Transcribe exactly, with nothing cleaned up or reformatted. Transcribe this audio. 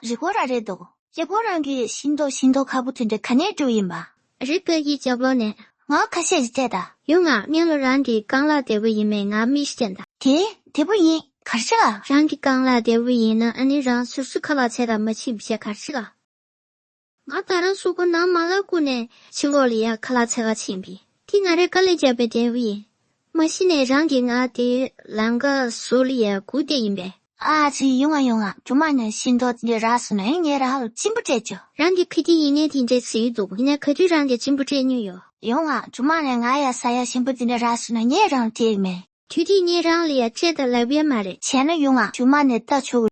རི་མགོ་ར་རེད་འདུག་རྒྱལ་པོ་རང་གི་ཤིང་ཏོག་ཤིང་ཏོག་ཁ་པོ་དེ་འདྲ་ག་ནས་བསྒྲུབས་ཡིན་པ། རི་བཀའ་ཡི་རྒྱབ་ལོགས་ནས། ང་ཁ་ཤས་ཀྱིས་བལྟས་ད། ཡོང་ང་སྔོན་ལ་རང་གི་རྐང་ལག་བདེ་པོ་ཡིན་མེད་ང་མིག་ཤེས་ད། དེ་བདེ་པོ་ཡིན་གར་ཤག་རང་གི་རྐང་ལག་བདེ་པོ་ཡིན་ན་ཨ་ནི་རང་སོ་སོའི་ཁ་ལག་ཚད་དང་མ་ཕྱིན་བྱས་གར་ཤག་ང་ད་རང་གཟུགས་པོ་ནང་མ་ལ་ཀུ་ནས་ཕྱི་ལོགས་ལ་ཡ་ཁ་ལག་ཚད་ག་ཕྱིན་པས་དེ་ང་རའི་དཀའ་ལས་བརྒྱབ་པའི་འབྲས་བུ་ཡིན། མ་གཞི་ནས་རང་གིས་ང་དེ་ལམ་ཁ་བཟོ་ལ་ཡ་སྒུག་བསྡད་ཡིན་པས། ཨ་ཙི་ཡོང་ང་ཡོང་ང་རྒྱུ་མ་ནས་ཤིང་ཏོག་དེ་འདྲ་རག་སོང་ན་ངས་རང་ལ་གཅིན་པ་སྤྲད་ཆོག་རང་གི་ཁ་ཏི་ཡིན་ནས་དེ་འདྲ་ཟེར་གྱི་འདུག་ཡིན་ན་ག་དུས་རང་གི་གཅིན་པ་སྤྲད་མྱོང་ཡོད། ཡོང་ང་རྒྱུ་མ་ནས་ང་ཡ་ས་ཡ་ཞིམ་པོ་དེ་འདྲ་རག་སོང་ན་ངས་རང་སྤྲད་མེད། དུས་དེ་ངས་རང་ལ་ཡ་སྤྲད་ད་ལབ་ཡ་མ་རེད། བྱས་ན་ཡོང་ང་རྒྱུ་མ་ནས་ལྟ་ཆོག